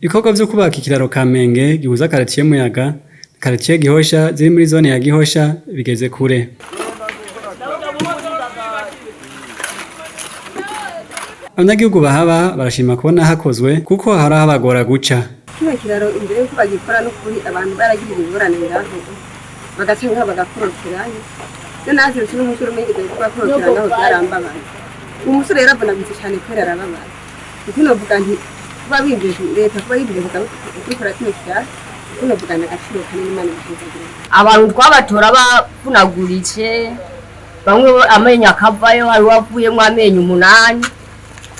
Ibikorwa vyo kubaka ikiraro Kamenge gihuza karitiye Muyaga na karitiye Gihosha ziri muri zone ya Gihosha bigeze kure. Abanyagihugu bahaba barashima kubona hakozwe kuko hari ahabagora guca. Kino kiraro imbere yuko bagikora n'ukuri abantu baragirira ingorane ngaho, bagaca ngaho bagakorokerayo. Iyo nazirutse n'umusore umwe yigeze kubakorokera ngaho byarambabaye. Umusore yaravunaguritse cyane kubera arababara. Kuko novuga nti kuba bimbeje leta kuba yimbeje kubikora kino kiraro, kuko novuga ni agaciro kanini, Imana ibahezagire. Abantu twabatora bavunaguritse, bamwe amenyo akavayo, hari uwavuyemwo amenyo 8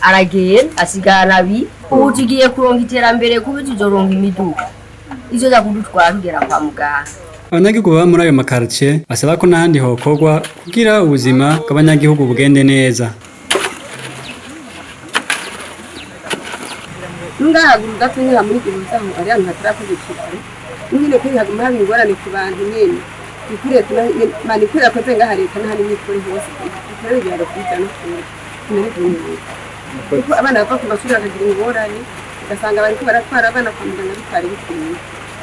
aragenda asigarana abiri. Ubu tugiye kuronka iterambere kuko tuzoronka imiduga izoza kudutwara tugera kwa muganga. Abanyagihugu baba muri ayo makaritiye basaba ko n'ahandi hokorwa kugira ubuzima bw'abanyagihugu bugende neza. Nungahaguru gato nyine muri gihuza aho ari ahantu hatarakoze ikiraro, nyine kuri haguma haba ingorane ku bantu nyene. Ikuri leta mani ikuri yakoze ngaha, leta n'ahandi nikuri hose ikorera ibiraro byiza no kure tumererwe neza, kuko abana bava ku mashuri bakagira ingorane, ugasanga bariko baratwara abana kwa muganga bitari bikwiye.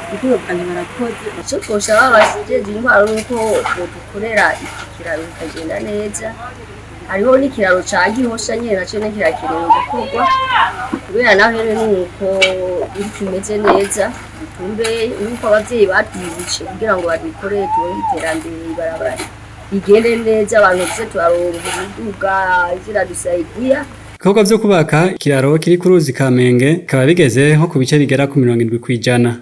Kuko bavuga nti barakoze. Icyo twosaba abajejwe intwaro nuko bodukorera iki kiraro bikagenda neza. Hariho n'ikiraro ca Gihosha nyene naco nyene kirakenewe gukorwa, kubera naho nyene nuko kimeze neza dutumbe nuko abavyeyi batwibutse kugira ngo badukorere tubone iterambere, ibarabara rigende neza, abantu tuze turaronka imiduga ziradusaidia. Ibikorwa vyo kubaka ikiraro kiri ku ruzi Kamenge bikaba bigeze nko ku bice bigera ku 70%.